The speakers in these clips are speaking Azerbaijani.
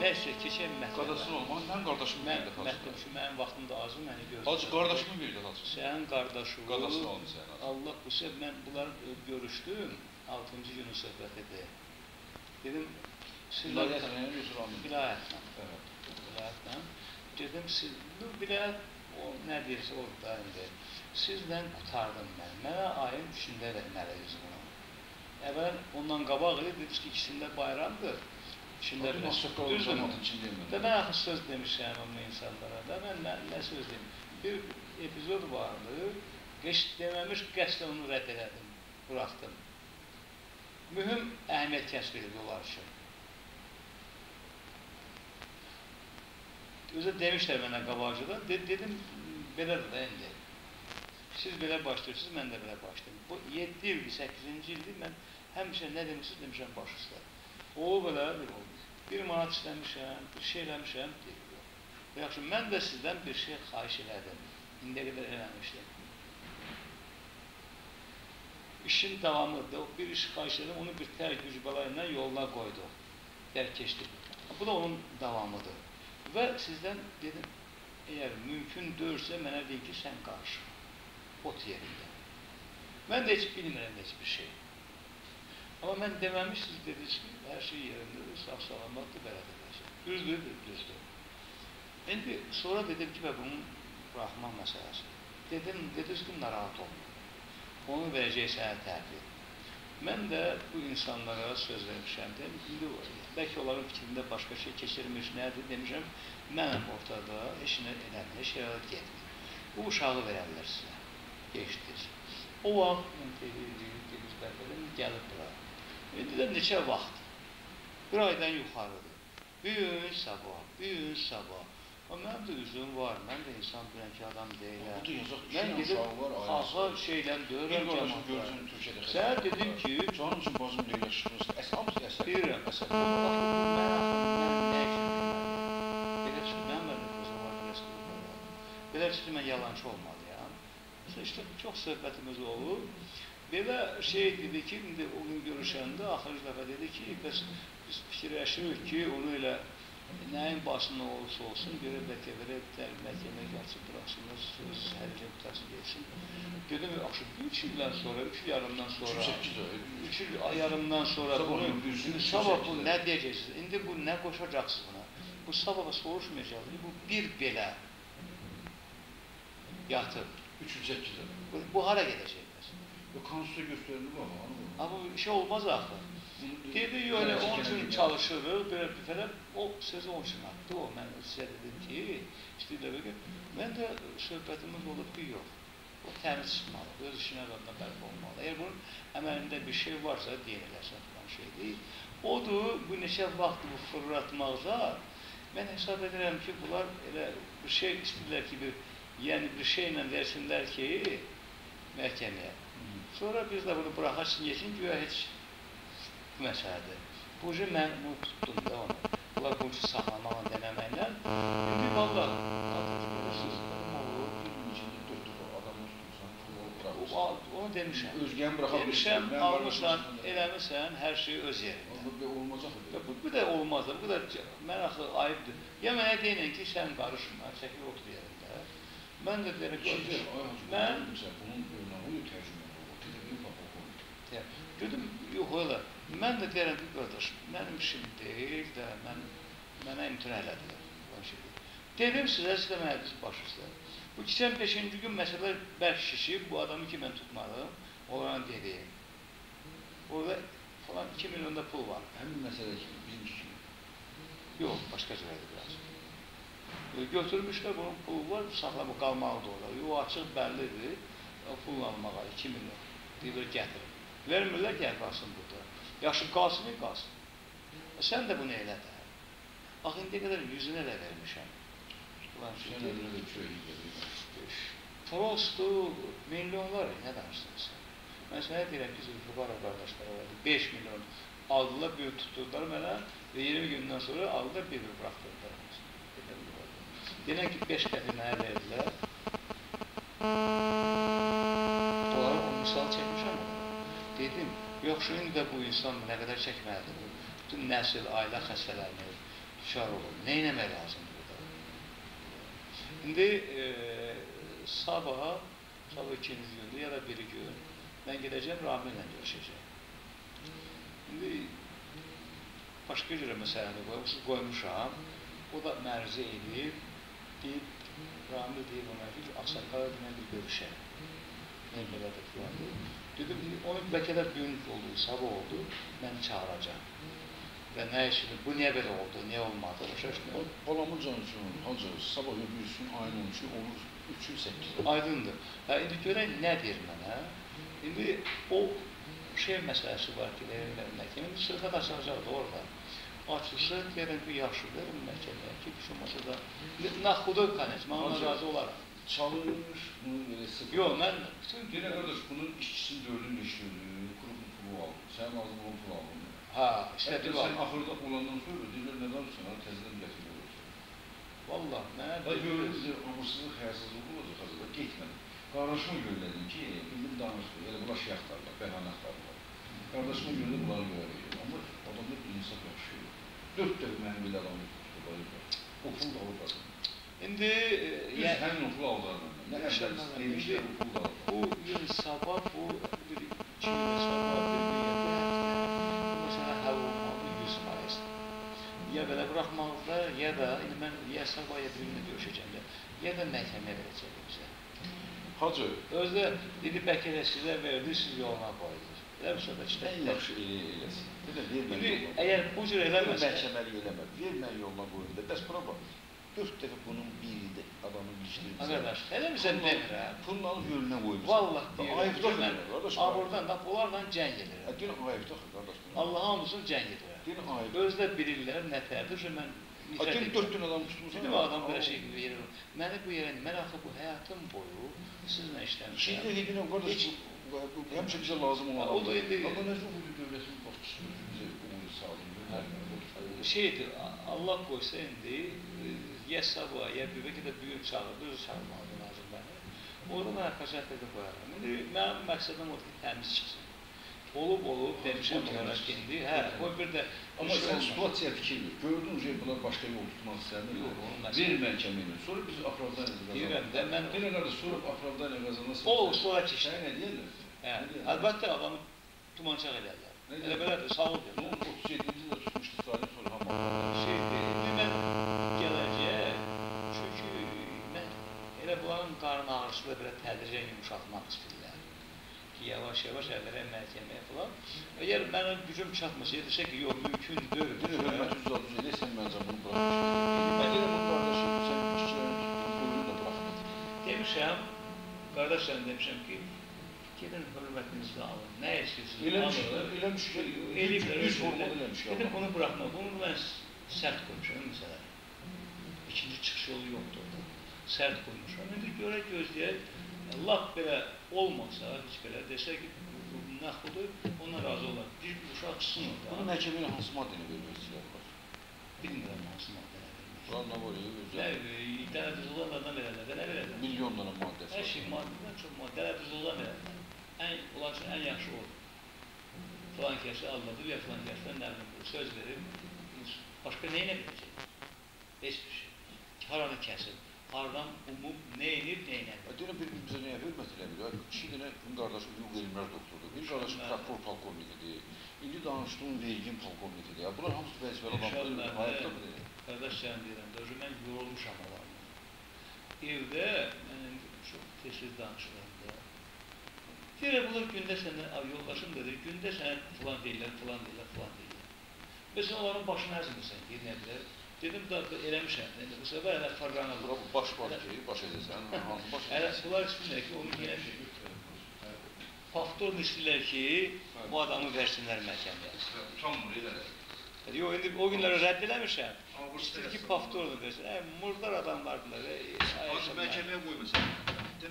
Nəysə, keçək mətləbə. Qadasın olmaq, mən qardaşımı bir dəfə açdım. Mənim vaxtım da azı, məni gözləyir. Hacı, qardaşımı bir dəfə açdım. Sənin qardaşın. Qadasın oldu sənin. Allah bu səb, mən bunları görüşdüm, 6-cı günün söhbətidir. Dedim, vilayətlə, vilayətlə. Vilayətlə. Dedim, siz, bu vilayət, o nə deyirsə orada indi. Sizlə qurtardım mən. Mənə ayın 3-ündə verməliyiz bunu. Əvvəl ondan qabaq idi, dediniz ki, ikisində bayramdır. İçində düzdür mü? Və mən axı söz demişəm onun insanlara da, mən nə söz deyim? Bir epizod vardı, heç deməmiş qəsdən onu rədd elədim, buraxdım. Mühüm əhəmiyyət kəsb edirdi onlar üçün. Özü demişlər mənə qabaqcıdan, dedim, belədir də indi. Siz belə başlayırsınız, mən də belə başlayayım. Bu 7 ildir, 8-ci ildir, mən həmişə nə demişsiniz, demişəm baş üstə. O belə bir oldu. Bir manat istəmişəm, bir şey eləmişəm, deyir. Yaxşı, mən də sizdən bir şey xahiş elədim. İndiyə qədər eləmişdim. İşin davamıdır. Bir iş xahiş elədim, onu bir tər güc bəla ilə yoluna qoyduq. Dər keçdik. Bu da onun davamıdır. Və sizdən dedim, əgər mümkün deyilsə, mənə deyin ki, sən qarışma. Ot yerində. Mən də heç bilmirəm heç bir şey. Amma mən deməmişsiniz, dediniz ki, hər şey yerindədir, sağ-salamatdır, belədir. Düzdür, düzdür. İndi sonra dedim ki, bunun buraxma məsələsi. Dedim, dediniz ki, narahat olma. Onu verəcək sənə təhvil. Mən də bu insanlara söz vermişəm. Dedim, indi bəlkə onların fikrində başqa şey keçirmiş, nədir demişəm, mənəm ortada, heç nə eləmir, heç yerə getmir. Bu uşağı verərlər sizə. Geçdiniz. O vaxt MTV dediniz, bərbərəm, gəlib bura. İndi də neçə vaxt? Bir aydan yuxarıdır. Bir gün sabah, bir gün sabah. Amma mənim də üzüm var, mən də insan bilən ki, adam deyiləm. Bu da yazıq, mən gedib xalqa şeylə döyürəm cəmaatlara. Sənə dedim ki... Canım üçün bacım deyil, hamısı əsəb. Deyirəm. Bax, bu mən axı, mən nə üçün bilməliyəm? Belə çıxdı, mənim də nüfuzum var, respublikada. Belə çıxdı, mən yalançı olmalıyam. Məsələn, işte, çox söhbətimiz olur. Belə şey dedi ki, indi o gün görüşəndə axırıncı dəfə dedi ki, bəs biz fikirləşirik ki, onu elə nəyin başında olursa olsun, görə bəlkə verək, məhkəməyə gəlsin, bıraxsınlar, söz həllini qutarsın, gelsin. Dedim, axı, 3 ildən sonra, 3 il yarımdan sonra, 3 il yarımdan sonra bunu, sabah bu nə deyəcəksiniz, indi bu nə qoşacaqsınız buna? Bu sabaha soruşmayacaqdır, bu bir belə yatıb. 3 il 8 ay. Bu hara gedəcək bəs? Konstitusiya göstərildi bu ama. Ama bu şey olmaz axı. Dedi, yox, elə onun üçün çalışırıq, belə bir fələn, o sözü onun üçün atdı, o mən sizə dedim ki, istəyirlər ki, mən də söhbətimiz olub ki, yox, o təmiz çıxmalı, öz işinə qadına bərpa olmalı. Əgər bunun əməlində bir şey varsa, deyin eləsin, filan şey deyil. Odur, bu neçə vaxt bu fırlatmaqda, mən hesab edirəm ki, bunlar elə bir şey istəyirlər ki, bir, yəni bir şeylə versinlər ki, məhkəməyə. Sonra biz də bunu buraxarsın, yesin, güya heç bu məsələdir. Bu cür mən bunu tutdum da onu. Bunlar bunu saxlamaqla, deməməklə. İndi valla, bilirsiniz, olur, bir gün içində 4 dəfə adamı tutmuşsan, pulu buraxırsan. Onu demişəm. Özgəni buraxa bilirsən. Demişəm, almışsan, eləmirsən, hər şey öz yerində. Bu olmaz axı. Bu da olmaz. Bu da mən axı ayıbdır. Ya mənə deyinən ki, sən qarışma, çəkil otur yerində. Mən də deyirəm ki, mən... Bunun örnəyi tərcümə olur. Dedim, yox elə, mən də deyirəm ki, qardaş, mənim işim deyil də, mənə imtina elədilər. Dedim sizə, siz də mənə düz baş üstə. Bu keçən 5-ci gün məsələ bərk şişib, bu adamı ki, mən tutmadım, onların dediyim. Orada falan 2 milyonda pul var. Həmin məsələ ki, bizim üçün? Yox, başqa cürədir biraz. Götürmüşlər, bunun pulu var, saxlama qalmalıdır orada. Yox, açıq bəllidir, pul almağa 2 milyon deyirlər, gətirin. Vermirlər, gəl qalsın burada. Yaxşı, qalsın, qalsın. Sən də bunu elə də. Axı, indiyə qədər yüzünə də vermişəm. Prosto milyonlar, nə danışdın sən? Mən sənə deyirəm ki, Zülfüqarov qardaşları vardı, 5 milyon aldılar, bir tutturdular mənə və 20 gündən sonra aldılar, bir-bir buraxdırdılar. Deyilən ki, 5 qəti mənə verdilər. Onlara o misal çəkmişəm. Dedim, yoxsa indi də bu insan nə qədər çəkməlidir? Bütün nəsil, ailə xəstələnir, Şar olur. Nə eləmək lazımdır burada? İndi sabah ikinci gündür ya da biri gün mən gedəcəm, Ramillə görüşəcəm. İndi başqa cürə məsələni qoymuşam. O da məruzə edib, deyib, Ramil deyib ona ki, Ağsaqqala ilə bir görüşək. Nə belədir filandır. Dedim, onu bəlkə də gün oldu, sabah oldu, mən çağıracağam. Və nə üçün, bu niyə belə oldu, niyə olmadı? Balamın can üçün, Hacı, sabah öbürsün, ayın 13-ü olur, 3-ü 8. Aydındır. İndi görək nə deyir mənə? İndi o şey məsələsi var ki, verirlər məhkəmə, indi söhbət açılacaqdır orada. Açılsa, deyirəm ki, yaxşı, verin məhkəməyə ki, bir şey olmasa da, naxudu kanec, mən ona razı olaram. Çalış, bunu belə sıfır. Yox, mən bütün... Deyirəm, qardaş, bunun işçisini dördün beş gördü, qurupun pulu aldı, sənin ağzın onun pulu aldı. Hə, istədiyi var. Sən axırda olandan sonra deyirlər, nə danışsan, təzədən gətirir olacaq. Vallah, mənə... Görürüz, amursuzluq, həyasızlıq olacaq, hazırda getmədim. Qardaşıma görlədim ki, bildim danışdı, elə bunlar şey axtarırlar, bəhanə axtarırlar. Qardaşıma görə bunları görərək, amma adamlar insaf yaxşı yox. 4 dəfə mənim belə adamı tutdular, o pulu da alıblar. İndi... Düz həmin o pulu aldılar məndən. Nə əvvəl demişlər, o pulu da aldılar. Bu gün sabah, bu bir iki gün sabah, bir gün ya bir həftə, bu məsələ həll olmalıdır 100%. Ya belə buraxmalıdır, ya da, indi mən ya sabah, ya bir günə görüşəcəm də, ya da məhkəməyə verəcək bizə. Hacı. Özdə dedi, bəlkə də sizə verdi, siz yoluna qoydunuz. Elə bir söhbət işte. Ən yaxşı eləsin. Dedim, ver mən yoluna. Əgər bu cür eləməsə... Məhkəməli eləmə, ver mən yoluna qoydum. Bəs bura bax, 4 dəfə bunun birində adamı ilişdirmişsən. Qardaş, elə misən demirəm. Pulunu alıb yoluna qoymuşsan. Vallah deyirəm. Ayıbdır qardaş. Aburdan da bunlarla cəng edirəm. Deyirəm, ayıbdır qardaş. Allaha and olsun cəng edirəm. Deyirəm, ayıbdır. Özü də bilirlər nətərdir ki, mən nifrət edirəm. 4 dənə adam tutmusan. Dedim, adam belə şey verir. Məni bu yerə, mən axı bu həyatım boyu sizinlə işləmişəm. Şey deyirəm, qardaş, həmişə bizə lazım olan adamdır. O da indi... Amma nə üçün bu dövlətin başçısı bizə onu sağlayır? Şeydir, Allah qoysa indi, ya sabah, ya bir bəlkə də böyük çağırdı, özü çağırmalıdır lazım məni. Orada mən peçətə də qoyaram. İndi mənim məqsədim odur ki, təmiz çıxsın. Olub, demişəm olaraq indi, hə, qoy bir də... Amma sən situasiyaya fikir ver. Gördün ki, bunlar başqa yol tutmaq istəmir. Ver məhkəmə ilə. Sonra biz apravdaniya qazanırıq. Deyirəm də, mən... Deyirəm, qardaş, sonra apravdaniya qazanırsan. O, sonra keçdi. Sənə nə deyirlər? Hə, əlbəttə adamı tumançaq edərlər. Elə belədir, sağ ol deyirlər. 37-ci də tutmuşdu Stalin, sonra hamı. Şeydir, indi mən gələcək, çünki mən elə bunların qarın ağrısı da belə tədricən yumuşatmaq istəyirlər. Ki, yavaş-yavaş əvvələ məhkəməyə filan. Əgər mənim gücüm çatmasa, desə ki, yox, mümkün deyil. Deyir, hörmət üzrə eləyək, sən məncə bunu bıraxmışsın. Mən deyirəm, bu qardaşı, sən işçilərini tutdun, bunu da bıraxmadın. Demişəm, qardaşlarım demişəm ki, gedin hörmətinizi alın, nə istəyirsiniz, alın. Eləmiş ki, eləyiblər, düz formada eləmiş ki. Dedim, bunu bıraxma, bunu mən sərt qoymuşam, məsələn. İkinci çıxış yolu yoxdur orada. Sərt qoymuşam. İndi görək, gözləyək, lap belə olmasa, heç belə desə ki, bu naxudur, ona razı olar. Bir uşaq çıxsın orada. Bunu məhkəmə ilə hansı maddəni vermək istəyirlər? Bilmirəm, hansı maddəni vermək istəyirlər. Bunlar nə var, özəl? Dələduzluqlardan verərlər, nə verərlər? Milyon dənə maddəsi. Hər şey maddədən çox maddə, dələduzluqdan verərlər. Onlar üçün ən yaxşı odur. Filan kəsi aldadır ya filan kəsdən nə bilim, söz verib, başqa nə ilə biləcək? Heç bir şey. Haranı kəsib, haradan umub, nə eləyib, nə eləmir. Deyirəm, bir-birimizə nəyə hörmət eləmir? İki dənə qardaşı hüquq elmlər doktorudur, bir qardaşı prokuror polkovnikidir, indi danışdığım vergin polkovnikidir. Bunlar hamısı vəzifəli adamlar, ayıbda mı deyir? Qardaş, sən deyirəm, dövcü, mən yorulmuşam onlarla. Evdə, mən indi çox tez-tez danışıram da. Deyirəm, bunlar gündə sənə, yoldaşım dedi, gündə sənə filan deyirlər, filan deyirlər, filan deyirlər. Və sən onların başını əzmirsən ki, nə bilər. Dedim, da eləmişəm, bu səfər hələ fırlanır. Bura bu baş var ki, baş edəsən, hansı baş edəsən? Bunlar istəyirlər ki, onu eləmişəm. Faktor istəyirlər ki, bu adamı versinlər məhkəməyə. Utanmır, elədir. Yox, indi o günləri rədd eləmişəm. İstəyir ki, faktorunu versin. Murdar adamlardılar. Hansı məhkəməyə qoymasan?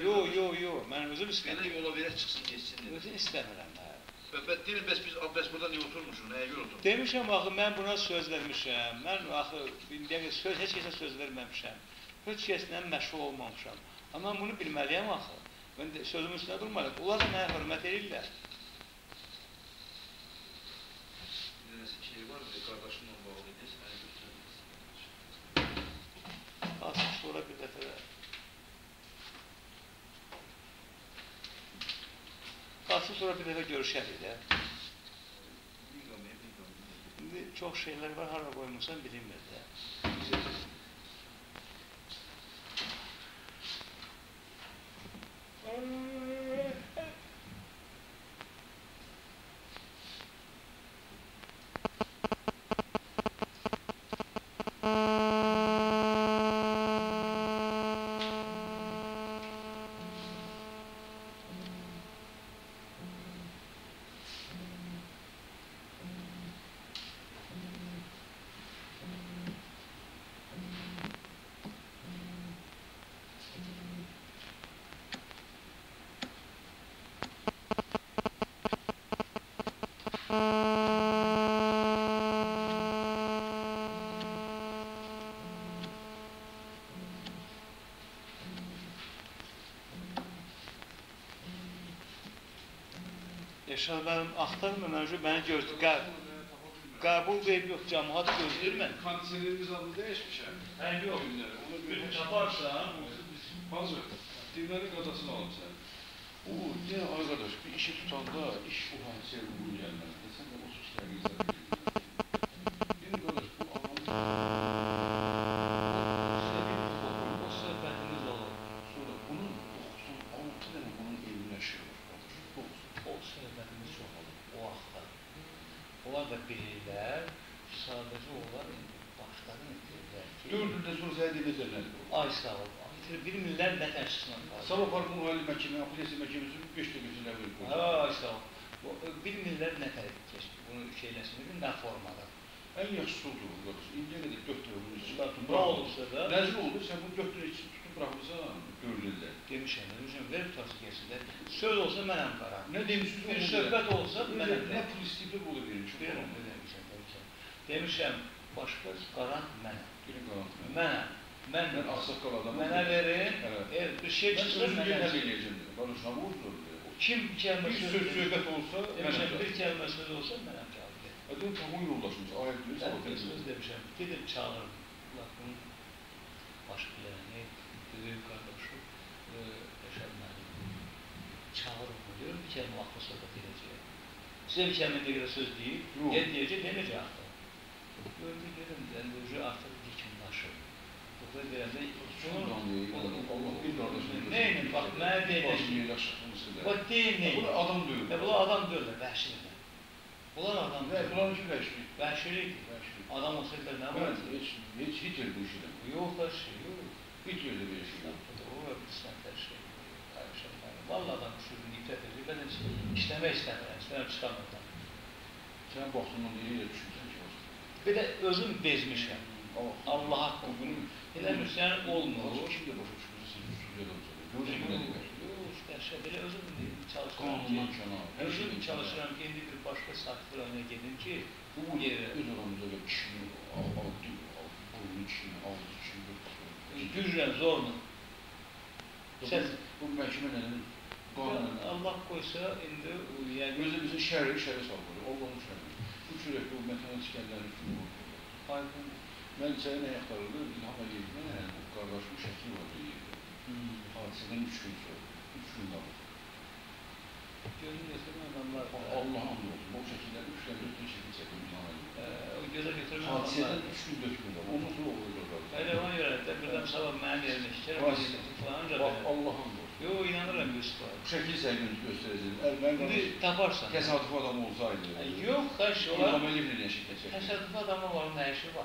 Yox, yox, yox, mən özüm istəmirəm. Belə yola verək çıxsın, geçsin. Özüm istəmirəm. Deyirəm, bəs biz burada niyə oturmuşuq, nəyə görə oturmuşuq? Demişəm, axı, mən buna söz vermişəm. Mən, axı, heç kəsə söz verməmişəm. Heç kəslə məşğul olmamışam. Amma mən bunu bilməliyəm, axı. Mən sözümün üstünə durmalıyam. Onlar da mənə hörmət edirlər. Bir dənəsi şey var, qardaşımla bağlı idi, səni götürürüm. Sonra bir dəfə də. Qalsın sonra bir dəfə görüşərik də. İndi çox şeylər var, hara qoymursan bilinmir də. Yaşar mənim axtarmı, məni gözlü, qəbul deyib yox, cəmaat gözləyir məni. Kondisionerimiz adını dəyişmişəm. Hə, yox, bir taparsan, Hacı, deməli qadasını alım sən. O, deyən arkadaş, bir işi tutanda iş o hadisəyə uyğun gəlməz. Desən də o işləri izah edirlər. Deyən qardaş, bu anlamı... O söhbətimiz olur. Sonra bunun 96 dənə bunun evinin əşya var, qardaş. O söhbətimiz çox olur, o vaxtda. Onlar da bilirlər, sadəcə onlar indi başlarını itirirlər ki... 4 ildə sonra sənə deməyəcək nədir? Ay sağ ol, bilmirlər nə təşkislə qalır. Sabah Parkın Ali Məhkəmə, Apellyasiya Məhkəməsi 5 dəqiqəsində verib qoydu. Ay sağ ol, bilmirlər nə tərif keçdi, bunu şeyləsin, nə formada. Ən yaxşısı oldu, qardaş, indiyə qədər 4 dəfə bunu içib tutub Nə olursa da... Nəzir oldu, sən bunu 4 dəfə içib tutub bıraxmısan 4 ildə. Demişəm, demişəm, ver tutası keçsin də. Söz olsa mənəm qaram. Nə demişsiniz? Bir söhbət olsa mənəm qaram. Nə pul istəyiblər, o da vermişəm. Verirəm, demişəm, demişəm. Demişəm, başqa qarant mənəm. Birin qarant mənəm. Mənəm. Mən ağsaqqal adamım. Mənə verin, bir şey Mən çıxsa özüm mənə yenə verin. eləyəcəm dedim. Qardaş, nə vurdur? Kim bir kəlmə Bir söz söz söhbət olsa, demişəm, mənəm. bir kəlmə söz olsa mənəm cavab verin. Dedim, tamam yoldaşımız, ayaq deyir, Mən bir söz demişəm, dedim, çağırın. Laf bunun baş biləni, böyük qardaşı, Rəşad müəllim. Çağırın bunu, deyirəm, bir kəlmə vaxtı söhbət edəcək. Sizə bir kəlmə nə qədər söz deyib, ya deyəcək, deməyəcək artıq. Gördü, dedim, yəni, artıq dikimlaşır. Burada deyəndə, Allah bir qardaşını Neyini, bax, mənə deyil. Bax, deyin, neyin? Bunlar adam deyil. Bunlar adam deyirlər, vəhşidirlər. Bunlar adam deyil. Bunların ki vəhşilik. Vəhşilikdir. Adam olsaydılar nə var? Heç yerdə bu işi eləmir. Yox, vəhşi, yox. Heç yerdə bir işi yox. O, bir sənət hər şey. Vallahi adam düşür, nifrət edir. Mən işləmək istəmirəm, istəmirəm çıxamırdım. Sən baxdığından elə düşünsən ki, olsun. Bir də özüm bezmişəm. Allah haqqı bunu eləmirsən, olmur. Kim də başa düşmürsə, siz üstündə də olsa. Görürsən ki, nə demək? Yox, dəhşət. Elə özüm çalışıram ki, Qanundan kənar. özüm çalışıram ki, indi bir başqa saktıramaya gedim ki, bu yerə öz aramızda da kişinin, burnu kişinin, ağzı kişinin. Güclə, zorla. Bu məhkəmə nədir? Qanun. Allah qoysa, indi yəqin... Özü bizim şəri salır, Allahın şəri. Bu çörək, bu matematikərlərin üstünü qoyurlar. Aydın. Mən sənə nə axtarırdım? İlham Əliyevlə bu qardaşımın şəkli var bir yerdə. Hadisədən 3 gün sonra, 3 gün qabaq. Gözün götürmə adamlar var. Allah and olsun, o şəkillər 3 dənə 4 dənə şəkil çəkdim İlham Əliyev. O gözə götürmə adamlar. Hadisədən 3 gün 4 gün qabaq, ondan sonra o qardaşım. Elə ona görə də birdən sabah mənim yerimə şəkər, Bax, Allah and olsun. Yox, inanıram 100%. Bu şəkil sənə göstərəcəm. Mən İndi taparsan. Təsadüfi adam olsaydı. Yox, xəş, olar. İlham Əliyevlə nə şəkil çəkdim? Təsadüfi adamın var, nə işi var?